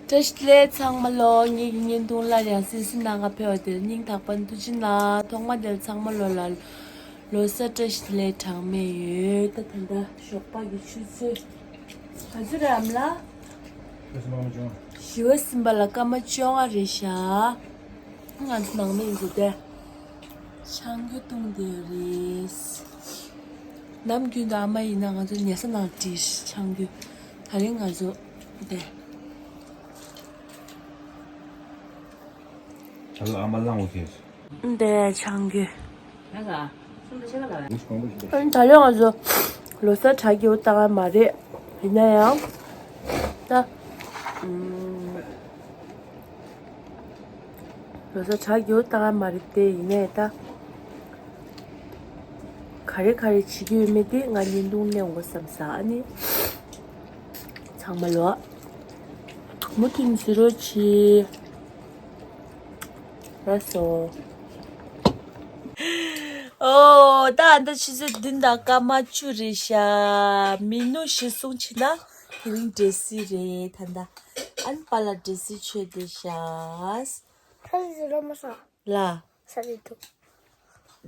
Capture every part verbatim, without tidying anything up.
བཀྲ་ཤིས་བདེ་ལེགས་ཚང་མ་ལོ། ངེད་ཀྱི་བརྙན་ཐུང་སླར་ཡང་གསན་གཟིགས་གནང་ག་ཕེབས་པ་དེར་སྙིང་ཐག་པ་ནས་ཐུགས་རྗེ་གནང་། ཐོག་མ་དེར་ཚང་མ་ལོ་ལ་ལོ་གསར་བཀྲ་ཤིས་བདེ་ལེགས་གྲངས་མེད་ཡོད། ད་ད་ལྟ་ཞོགས་པ་གི་ཆུ་ཚོད་ག་ཚོད་རེད་ཨ་མ་ལགས། ཞི་བ་སིམ་པ་ལ་སྐར་མ་བཅོ་ལྔ་རེད་ཤག་ང་ཚོ་ནང་མི་ཡིན་ཚོ་དེ་ཆང་རྒྱུན་བཏུང་བསྡད་ཡོད་རེད། ནམ་རྒྱུན་དུ་ཨ་མ་ཡིན་ན་ང་ཚོ་ཉལ་ས་ནང་བྲིས་ཆང་རྒྱུན། ད་རིང་ང་ཚོ་དེ། ད་ལོ་ཨ་མ་གླང་བོ་ཁེལ། འདི་ཆང་རྒྱུན། ཨ་ད་ལོ་ང་ཚོ་ལོ་གསར་གྲ་རྒྱས་པོ་བཏང་ཡ་མ་རེད། ཡིན་ན་ཡང་ད་ལོ་གསར་གྲ་རྒྱས་པོ་བཏང་ཡ་མ་རེད་དེ། ཡིན་ནའི་ད་ག་རེ་ག་རེ་བྱེད་ཀྱི་ཡོད་མེད་དེ་ང་བརྙན་ཐུང་ལེན་དགོས་བསམ་ས། ཨ་ནི་ཚང་མ་ལོ་མུ་མཐུད་གཟིགས་རོགས་གྱིས། ལགས་སོ། ཨོ་ད་ཨ་ད་ཆུ་ཚོད་བདུན་དང་སྐར་མ་བཅུ་རེད་ཤག་མི་ནུ་གཞི་བཟུང་བྱས་ན་དེ་རིང་འབྲས་སིལ་རེད། ད་ད་ཨན་པ་ལ་འབྲས་སིལ་མཆོད་བསྡད་ཤག་ཁ་ཟས་ལོ་མ་ས། ལ། ས་རེད་འདུག་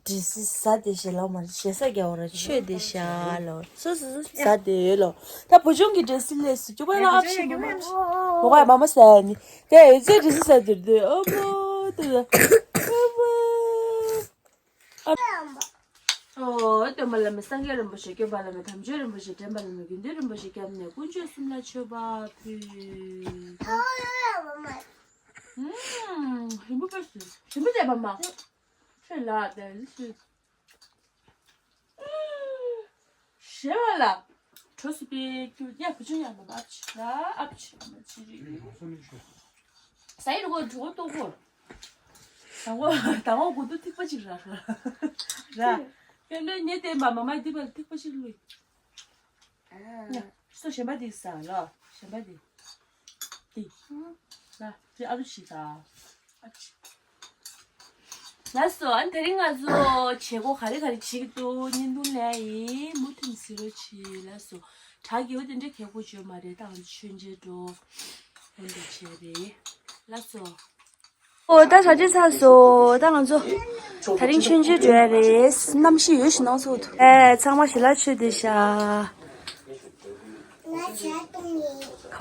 འབྲས་སིལ་ཟ་བསྡད་ཤག་ལོ་མ་རེད། ཞེ་ས་རྒྱ་བོ་ར་མཆོད་བསྡད་ཤག་ལོ། སོ་སོ་སོ་ཟ་བསྡད་ཡོད་ལོ། ད་བུ་ཆུང་གི་འབྲས་སིལ་ལས་སུ་རྒྱུག་པ་ལ་ཨབ་ཤི་མ་མ་ཤི། མོ་ག་མ་མ་ཟ་ནི། དེ་ཨེ་ཙེ་འབྲས་སིལ་ཟ་བསྡད་འདུག་ཨ་མ་ཏི་ལ་ཨ་མ། ཨོ་སྟོན་པ་བླ་མེད་སངས་རྒྱས་རིན་པོ་ཆེ། སྐྱོབ་པ་བླ་མེད་དམ་ཆོས་རིན་པོ་ཆེ། འདྲེན་པ་བླ་མེད་དགེ་འདུན་རིན་པོ་ཆེ། སྐྱབས་གནས་དཀོན་མཆོག་གསུམ་ལ་མཆོད་པ་ཕུལ། ཧུམ། རིན་པོ་པ་སུ། རིན་པོ་ཆེ་པ་མ། ཁྱོད་ལ་དེ་སུ། ཞེས་པ་ལ། གྲོ་སི་པའི་ཁྱུ་ཡ་བུ་ཆུང་ཡ་མ་མ་ཨབ་ཆི་ལ་ཨབ་ཆི་མ་ཆི་རི། ས་ཡི་རུ་གོ་གྲོ་གོ་ཏོ་གོ། དང་གོ་དང་གོ་གོ་ཏོ་ཐིག་པ་ཅིག་ར་ར། ར། ཁྱོད་འདྲ་ཉེ་བསྟན་པ་མ་མ་ཐིག་པ་ཐིག་པ་ཅིག་ལུས། ཡ། སོ་གཞན་པ་དེ་ཟ་ལོ། གཞན་པ་དེ། དེ། ལ། དེ་ཨ་རུ་ཤི་ད། ཨ་ཆི། ལགས་སོ། ཨ་ནི་དེ་རིང་ང་ཚོ་བྱེད་སྒོ་ག་རེ་ག་རེ་བྱེད་ཀྱི་འདུག་བརྙན་ཐུང་ལས་ཡིན་མུ་མཐུད་གཟིགས་རོགས་གྱིས། ལགས་སོ། གྲ་རྒྱས་པོ་དེ་འདྲ་གས་གོ་བརྗོད་མ་རེད། ད་ང་ཚོ་མཆོད་མཇལ་འགྲོ། འོ་འདྲ་བྱས་རེད། ལགས་སོ། ཨོ་ད་གྲ་སྒྲིག་ཚར་སོང་། ད་ང་ཚོ་དེ་རིང་མཆོད་མཇལ་འགྲོ་ཡ་རེད། གནམ་གཤིས་ཡོད་ཞིག་གནང་སོང་འདུག་ཨེ་ཚང་མ་ཞལ་ལག་མཆོད་བསྡད་ཤག་ཁ་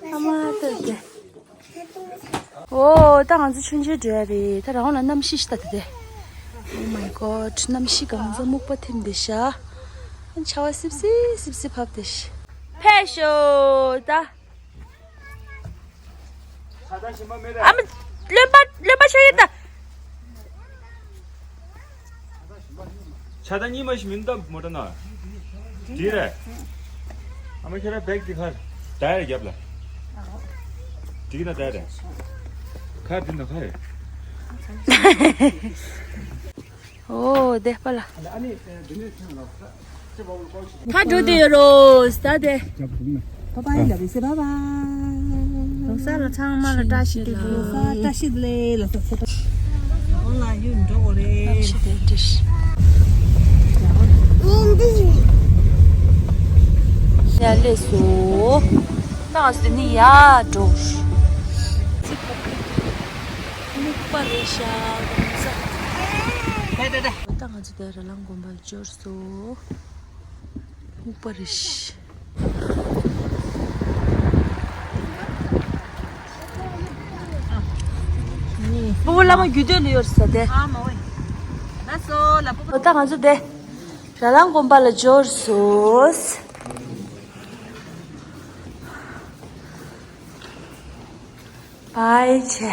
བ། ཨ་མ་ལྟོས་ཏེ། ཨོ་ད་ང་ཚོ་མཆོད་མཇལ་འགྲོ་ཡ་རེད། ད་རང་ལ་གནམ་གཤིས་ཤི་ད་དེ་དེ། Oh my god། གནམ་གཤིས་གང་ཚ་སྨུག་པ་ཐིམ་བསྡད་ཤག་ཆར་པ་སིབ་སིབ་སིབ་སིབ་བབས་བསྡད་ཤག་ཕེབས་ཤོག་ད། ཨ་མ། རློན་པ་རློན་པ་ཆགས་ཡོད་ད། ཆ་ད་གཉིས་མ་ཞིག་མིན་ད་མོ་ཊ་ན། དེ་རེད། ཨ་མ་ཁྱེད་རང་བེག་དེ་ཁར་ད་རེད་རྒྱབ་ལ། དེ་ན་ད་རེད། ཁ་དེ་ན་ཁ་རེད། ཨོ་དེ་པ་ལ། ཁ་འགྲོ་དེ་ཡོད་རོ་ས་དེ། བ་བ་ཡིན་ལ་བི་སེ་བ་བ། ལོ་གསར་ལ་ཚང་མ་ལ་བཀྲ་ཤིས་བདེ་ལེགས། ལོ་གསར་བཀྲ་ཤིས་བདེ་ལེགས། ལོ་གསར་ཚེ་ཏོག་ལ་ཡུན་འགྲོ་བ་རེད། བཀྲ་ཤིས་བདེ་ལེགས། ཡ་ལེ་སོ། ད་ང་ཚོ་དེ་ནི་ཡ་འགྲོ། སྨུག་པ་རེད་ཤག་ད་ང་ཚོ་དེ་ར་ལང་དགོན་པ་ལ་འབྱོར་སོང་། སྨུག་པ་རེད་ཤག་སྤོ་བོ་བླ་མ་རྒྱུད་སྟོད་ལ་ཡོད་ས་དེ། ཨ་མ་ཝེ། ལགས་སོ་ལ་སྤོ་བོ། ད་ང་ཚོ་དེ་ར་ལང་དགོན་པ་ལ་འབྱོར་སོང་། བའི་ཆེ།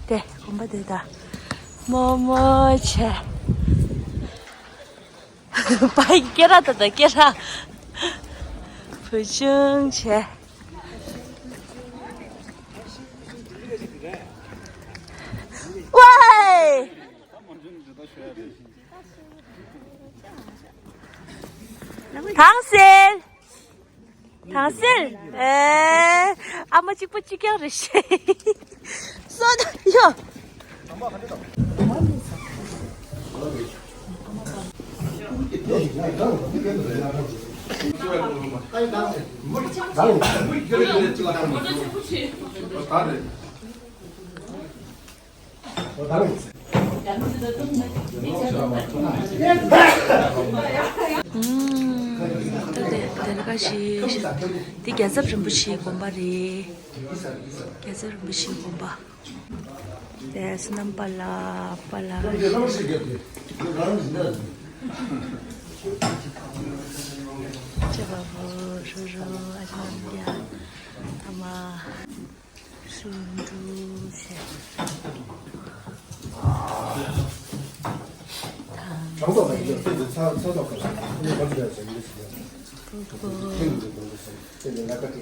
དེ་དགོན་པ་དེ་ད། མོ་མོ་ཆེ། བའི་སྐེ་རགས་ད་ད་སྐེ་རགས། བུ་ཆུང་ཆེ། ཝའི། དྭངས་གསལ། དྭངས་གསལ། ཨེ། ཨ་མ་གཅིག་པ་གཅིག་རྐྱང་རེད་ཤག་སོ་ད་ཡོ། ད་དེ་དེ་ལ་ཁ་ཤས་འདི་རྒྱལ་ཚབ་རིན་པོ་ཆེའི་དགོན་པ་རེད། རྒྱལ་ཚབ་རིན་པོ་ཆེའི་དགོན་པ། དེ་བསོད་ནམས་པ་ལགས། པ་ལགས། ཅེ་པ་བུ་རུ་རུ་ཨ་ཅེ་རྣམ་རྒྱལ་ཨ་མ། སུ་འགྲོ་ཞེས། གྲངས་ཐོ་ལ་ཡོད་ཚད་ཚ་ཚ་ཐོ་ག་ས་ཁོ་ནི་ག་ཚོད་ཡོད་ཟེར་ཡོད་ཟེར་ཡོད། ཁྱེད་ཀྱི་འདི་འདོན་དགོས་ཟེར་དེ་ནས་ལ་ཀ་ཏི།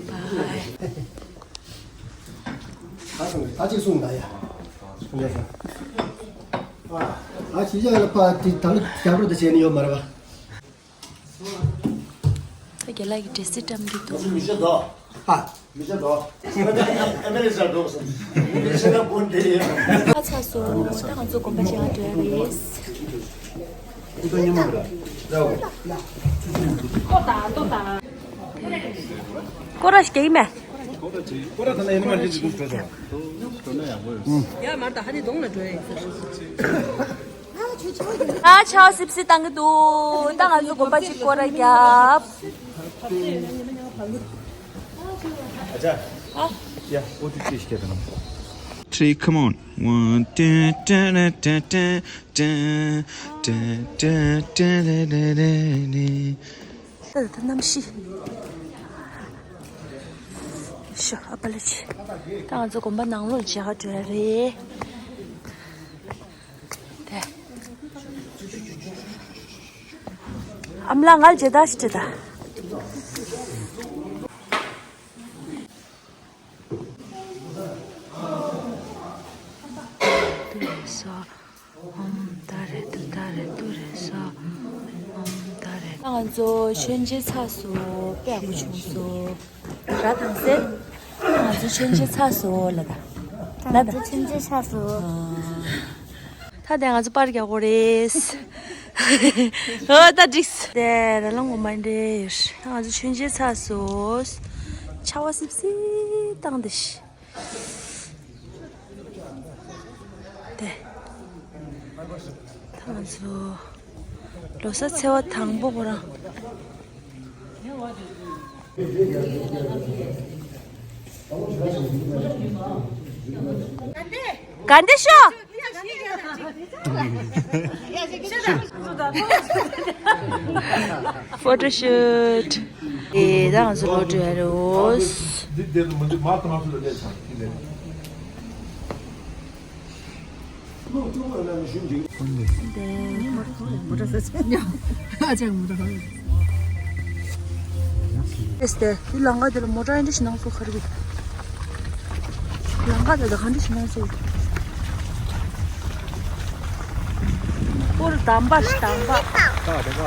ད་སོང་ད་ཅིག་གསུངས་ད་ཡ། ཡ་ས། ཨ་ད་ཅི་ཡ་ལ་པ་དེ་ད་ལ་རྒྱབ་རོ་དེ་བྱས་ནི་ཡོད་མ་རེད་པ། ད་རྒན་ལགས་ཀྱིས་འབྲས་སིལ་བཀྲམ་གྱི་འདུག་མི་ཤེས་དོ། ཧ། མི་ཤེས་དོ། ཨ་མེ་རི་ཀ་འགྲོ་སོང་། མི་ཤེས་ན་དགོན་སྡེ་ཡོད། ཨ་ཚ་སོ། ད་ང་ཚོ་དགོན་པ་ཅིག་ཡང་འགྲོ་ཡ་རེད། ཏོ་ཉི་མ་ར། ཏོ་ཏ་ཏོ་ཏ། སྐོར་ར་ཞིག་ཡིན་མེད། སྐོར་ར་ཐ་ན་ཡིན་མ་རེད་ཅིག་འགྲོ་ཆོག་ཡ་མར་ད་ཧ་ནི་གདོང་ལ་འགྲོ་ཡ་ཡིན་ས། ཨ་ཆའོ་སིབ་སིབ་བཏང་གི་འདུག་ད་ང་ཚོ་དགོན་པ་ཅིག་སྐོར་ར་རྒྱབ། ཨ་ཅག་ཨ། ཡ་ཨོ་ཏི་ཏི་ཤི་ཀྱ་དང་། Three, come on. One, two, two, two, two, two, two, two, two, two, two. ད་ད་གནམ་གཤིས། ཤོ་ཨ་པ་ལ་ཆི། ད་ང་ཚོ་དགོན་པ་ནང་ལོགས་མཇལ་ག་འགྲོ་ཡ་རེད། དེ། ཨ་མ་ལགས་ང་ལ་མཇལ་དར་ཞིག་སྤྲད་ད། ཏུ་རེ་ས། ཨོམ་ཏཱ་རེ་ཏུ་ཏཱ་རེ་ཏུ་རེ་ས། ཨོམ་ཏཱ་རེ། ད་ང་ཚོ་མཆོད་མཇལ་ཚར་སོང་། དཔེ་ཡག་པོ་བྱུང་སོང་། ར་དང་སེ། ད་ང་ཚོ་མཆོད་མཇལ་ཚར་སོང་ལ་ད། ལ་ད། ང་ཚོ་མཆོད་མཇལ་ཚར་སོང་། ཨ། ད་དེ་ང་ཚོ་པར་རྒྱག་དགོས་རེད། ཨོ་ད་འགྲིགས། དེ་ར་ལུང་གོ་མ་འདྲེ། ད་ང་ཚོ་མཆོད་མཇལ་ཚར་སོང་། ཆར་པ་སིབ་སིབ་བཏང་དེ་ཤི། དེ། ད་ང་ཚོ་ལོ་གསར་ཚེས་པ་དང་པོ་ཁོ་རང་། ག་འདྲ་ཤོག Photo shoot. ཨེ་ད་ང་ཚོ་ལོག་འགྲོ་ཡ་རེད། འདི་འདི་མི་འདུག་མ་གཏོང་ང་ཚོ་ལ་ལས་བྱང་འདི་ལས། ཨེ་སྟེ། དེ་ལམ་ཁ་དེ་ལ་མོ་ཊ་འདྲ་ཞིག་ནང་སོ་ཁར་གི། ལམ་ཁ་དེ་ལ་ག་འདྲ་ཞིག་ནང་སོ། སྐོར་དམ་པ་ཞིག་དམ་པ། ད་དམ་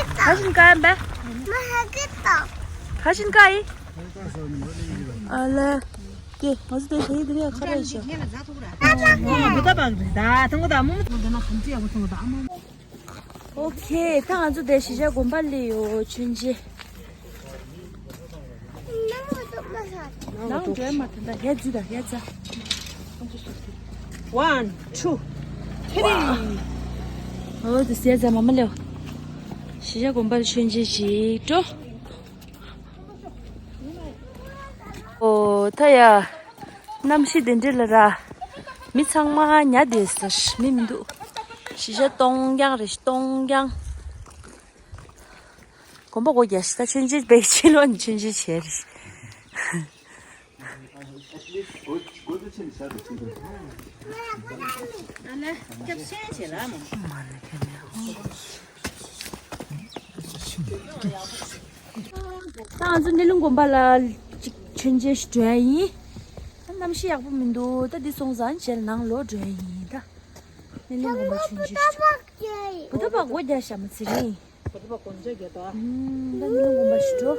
པ། ག་ཞིག་ག་ཡམ་པས། ག་ཞིག་ག་ཡི། ཨ་ལེ། ཀྱེ་ང་ཚོ་དེ་ཞེ་ཡི་དེ་རེད་ཁ་རེད་ཤག་ཨོ་ཁེ། ད་ང་ཚོ་དེ་གཞིས་ཆགས་དགོན་པ་སླེབས་ཡོད། མཆོད་མཇལ། ནང་འགྲོ་མ་ཐོན་ད་ཡ་འཛུལ་ད་ཡ་ཛ། One, two, three. ཨོ་དེ་ཟས་ཛ་མ་མ་ལེའོ། གཞིས་ཆགས་དགོན་པ་ལ་མཆོད་མཇལ་ཞིག་འགྲོ། ཨོ་ད་ཡ། གནམ་གཤིས་དེ་འདྲ་ལ་ར། མི་ཚང་མ་ཉལ་བསྡད་ཟེར། མི་མི་འདུག་གཞིས་ཆགས་སྟོང་རྐྱང་རེད་སྟོང་རྐྱང་། དགོན་པ་སྒོ་རྒྱག་ཤི་ད་མཆོད་མཇལ་བེག་ཕྱི་ལོགས་ནས་མཆོད་མཇལ་བྱས་རེད། ད་ང་ཚོ་སྣེ་ལུང་དགོན་པ་ལ་ཅིག་མཆོད་མཇལ་ཞིག་འགྲོ་ཡ་ཡིན། ད་གནམ་གཤིས་ཡག་པོ་མི་འདུག་ད་འདི་སོང་ཙང་ཞལ་ནང་ལོག་འགྲོ་ཡ་ཡིན་ད། སྣེ་ལུང་དགོན་པ་མཆོད་མཇལ་ཞིག་འགྲོ། བུ་ད་པ་སྒོ་རྒྱག་ཤ་མ་ཚི་རིང་། ད་སྣེ་ལུང་དགོན་པ་ཞིག་འགྲོ།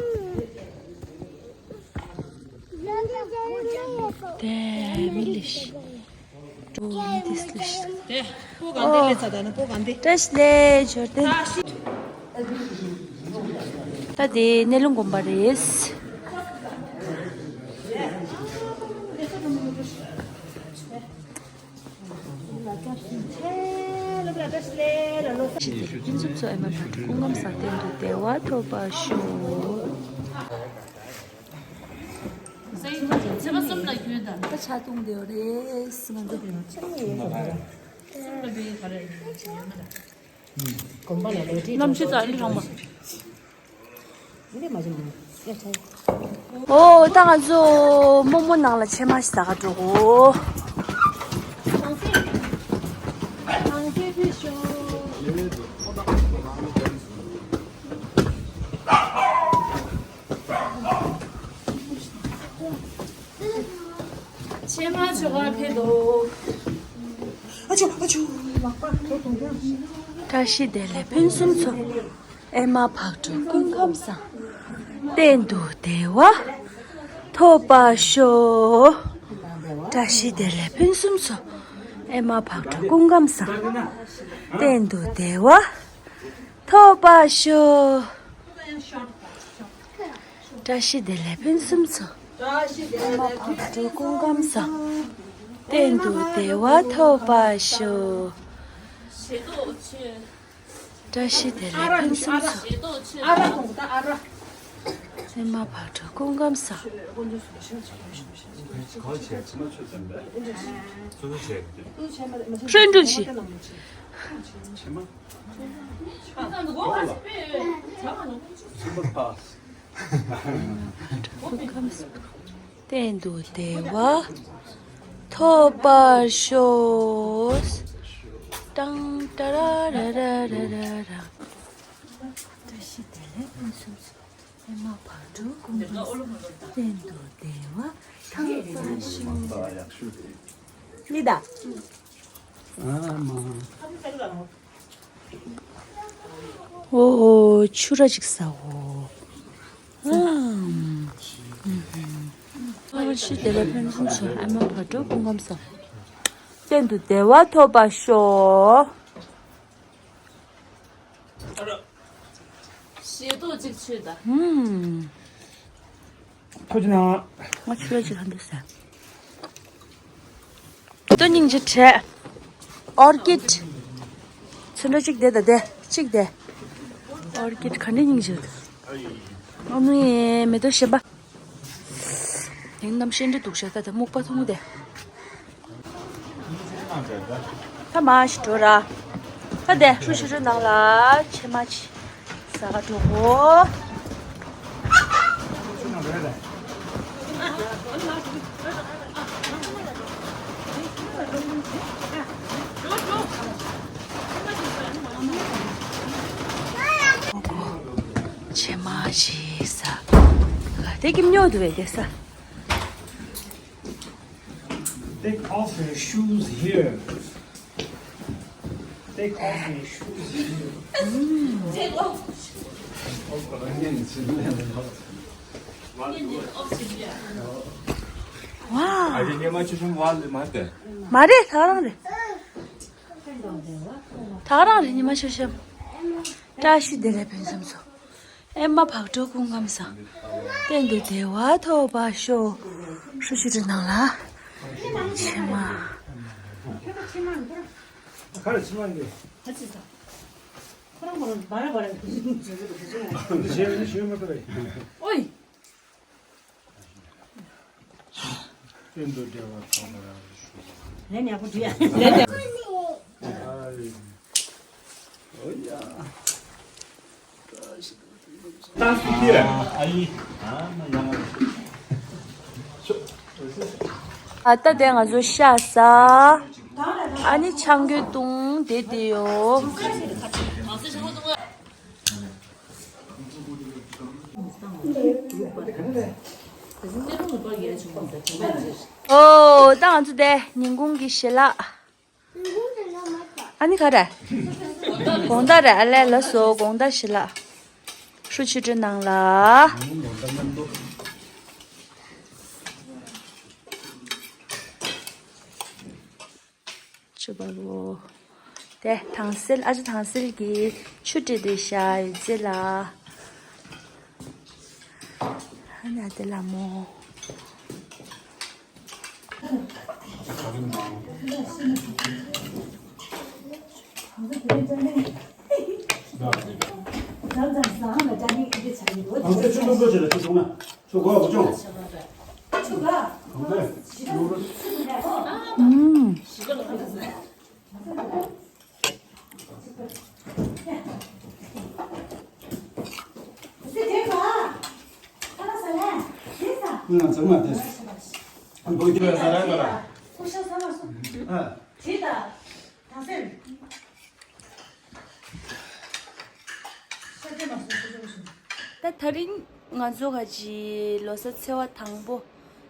དེ་མི་ལིཤ། འགྲོ་མི་དེ་སི་ལིཤ། དེ་སྤོ་ག་འདི་ལས་ཚ་ད་ན་སྤོ་ག་འདི། བཀྲ་ཤིས་བདེ་ལེགས་འབྱོར་ལྡན། ད་དེ་སྣེ་ལུང་དགོན་པ་རེད། ཕུན་སུམ་ཚོགས་ཨེ་མ་བར་དུ་སྐུ་ཁམས་བཟང་། གཏན་དུ་བདེ་བ་ཐོབ་པར་ཤོག་ཚེས་པ་གསུམ་ལ་རྒྱུན་དང་། ད་ཆ་བཏུང་བསྡད་ཡོད་རེད། ང་ཚོ་གསུམ་ལ་བའི་ག་རེ་ཡོད་མ་རེད། གནམ་གཤིས་ཙག་ལི་རང་མ། འདི་མ་བྱུང་། ཨོ། ད་ང་ཚོ་རྨོ་མོ་ནང་ལ་ཕྱེ་མར་ཟ་ག་འགྲོ་གོ། ཕྱེ་མར་ཆོ་ག་ཕེབས་འདུག་ཨ་ཆོ་ཨ་ཆོ། བཀྲ་ཤིས་བདེ་ལེགས་ཕུན་སུམ་ཚོགས། ཨེ་མ་བག་དྲོ་སྐུ་ཁམས་བཟང་། གཏན་དུ་བདེ་བ་ཐོབ་པར་ཤོག་བཀྲ་ཤིས་བདེ་ལེགས་ཕུན་སུམ་ཚོགས། ཨེ་མ་བག་དྲོ་སྐུ་ཁམས་བཟང་། གཏན་དུ་བདེ་བ་ཐོབ་པར་ཤོག་བཀྲ་ཤིས་བདེ་ལེགས་ཕུན་སུམ་ཚོགས། ཨེ་མ་བག་དྲོ་སྐུ་ཁམས་བཟང་། གཏན་དུ་བདེ་བ་ཐོབ་པར་ཤོག་བཀྲ་ཤིས་བདེ་ལེགས་ཕུན་སུམ་ཚོགས། ཨ་ར་གོང་ད་ཨ་ར། ཨེ་མ་བག་དྲོ་སྐུ་ཁམས་བཟང་། ཧྲན་ཀྲུང་ཞི། གཏན་དུ་བདེ་བ་ཐོབ་པར་ཤོག་ཏང་ཏ་ར་ར་ར་ར་ར་ར། བཀྲ་ཤིས་བདེ་ལེགས་ཕུན་སུམ་ཚོགས། ཨེ་མ་བག་དྲོ་སྐུ་ཁམས་བཟང་། གཏན་དུ་བདེ་བ་ཐོབ་པར་ཤོག་ནི་ད། ཨ་མ། ཨོ། ཆུ་ར་ཅིག་ཟ་འོ། ཨ་ཤི་དེ་ལ་ཕན་ཚུན་ཚོ་ཨ་མ་བག་དྲོ་སྐུ་ཁམས་བཟང་། གཏན་དུ་བདེ་བ་ཐོབ་པར་ཤོག་ཞེ་ཏོག་ཅིག་མཆོད་དང་། ཧུམ། ཐུགས་རྗེ་གནང་། ང་ཆུ་ར་ཅིག་ཧ་འདུག་ཟེར། ཏོ་སྙིང་རྗེ་བྲལ། ཨོར་ཀིཌ། ཚོན་ཁྲ་གཅིག་དེ་དང་དེ་གཅིག་དེ། ཨོར་ཀིཌ་ག་འདྲ་སྙིང་རྗེ་འདུག་ཨ་ནི་མེ་ཏོག་གཞན་པ། དེང་གནམ་གཤིས་འདྲ་སྡུག་ཤག་ད་ལྟ་སྨུག་པ་མཐོང་དེ། ད་མ་ཞིག་འགྲོ་ར། ད་དེ་ཧྲུ་ཤི་ཧྲུ་ནང་ལ་ཕྱེ་མར་ཅིག་ཟ་ག་འགྲོ་གོ། ཕྱེ་མར་ཅིག་ཟ། དེ་ཀིམ་ཉོ་འདུག་བས་དེ་ཟ། Take off your shoes here. Take off your shoes here. ཝའོ། ཨ་རེ་ཉི་མ་ཆུ་ཤམ་ཝལ་མ་དེ། མ་རེད། ད་རང་རེད། ད་རང་རེད། ཉི་མ་ཆུ་ཤམ། བཀྲ་ཤིས་བདེ་ལེགས་ཕུན་སུམ་ཚོགས། ཨེ་མ་བག་དྲོ་སྐུ་ཁམས་བཟང་། གཏན་དུ་བདེ་བ་ཐོབ་པར་ཤོག་ཧྲུ་ཤི་ཧྲུ་ནང་ལ། ཕྱེ་མར། ཁ་ར་ཕྱེ་མར་འདི། ཁོ་རང་ཁོ་རང་བ་ར་བ་ར་འདི་ཞེས་ཞེས་མ་ཐུབ་པས། ཨོའི། གཏན་དུ་བདེ་བ་ཐོབ་པར་ཤོག་ལན་ཡག་པོ་འདྲི་ཡ། ལན་ཡག་པོ། ཨོ་ཡ། ཏང་སི་ཀི་ཨ་ཡི། ཨ་ད་དེ་ང་ཚོ་ཤ་ཟ། ཨ་ནི་ཆང་གོས་བཏུང་དེ་དེ་ཡོ། ཨོ་ད་ང་ཚོ་དེ་ཉིན་གུང་གི་ཞལ་ལག་ཨ་ནི་ག་རེ། དགོང་དག་རེད། ཨ་ལས་ལ་སོ་དགོང་དག་ཞལ་ལག་ཧྲུ་ཆུ་ཀྲི་ནང་ལ། ཆུ་བར་བོ། དེ་དྭངས་གསལ། ཨ་ཅེ་དྭངས་གསལ་གྱིས་ཆུ་སྤྲད་དེ་བཞག་ཡོད་ཙེ་ལ། ན་དེ་ལ་མོ། ཨུམ། ང་ཚང་མ་དེ་འགོ་ཁྱེར་བ་ཟ་ར་ག་ར། ཨ། ད་དེ་རིང་ང་ཚོ་ག་ཅི་ལོ་གསར་ཚེས་པ་དང་པོ་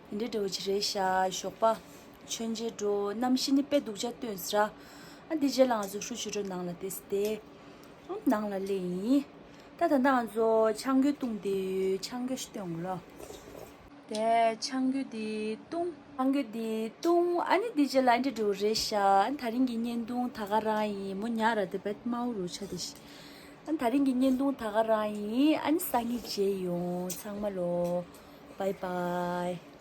འདི་འདྲ་བོ་ཅིག་རེད་ཤག་ཞོགས་པ་མཆོད་མཇལ་འགྲོ། གནམ་གཤིས་ནི་དཔེ་སྡུག་ཅག་སྟོན་ཟེར། ཨ་འདི་རྗེས་ལ་ང་ཚོ་ཧྲུའུ་ཆུ་ཁྲོད་ནང་ལ་བསྡད་ཟེར་ཏེ། ཨ་ནང་ལ་སླེབས་ཡིན། ད་ད་ལྟ་ང་ཚོ་ཆང་གོས་བཏུང་བསྡད་ཡོད། ཆང་གོས་ཤིག་སྟོན་དགོས་ལོ། དེ་ཆང་གོས་འདི་བཏུང་། ཆང་གོས་འདི་བཏུང་། ཨ་ནི་འདི་རྗེས་ལ་འདི་འདྲ་བོ་རེད་ཤག་ཨ་ནི་དེ་རིང་གི་བརྙན་ཐུང་ད་ག་རང་ཡིན། མོ་ཉག་ར་དེ་བེད་མའོ་རུ་ཆ་དེ་ཤི། ཨ་ནི་དེ་རིང་གི་བརྙན་ཐུང་ད་ག་རང་ཡིན། ཨ་ནི་སང་ཉིན་མཇལ་ཡོང་། ཚང་མ་ལོ། བའི་བའི།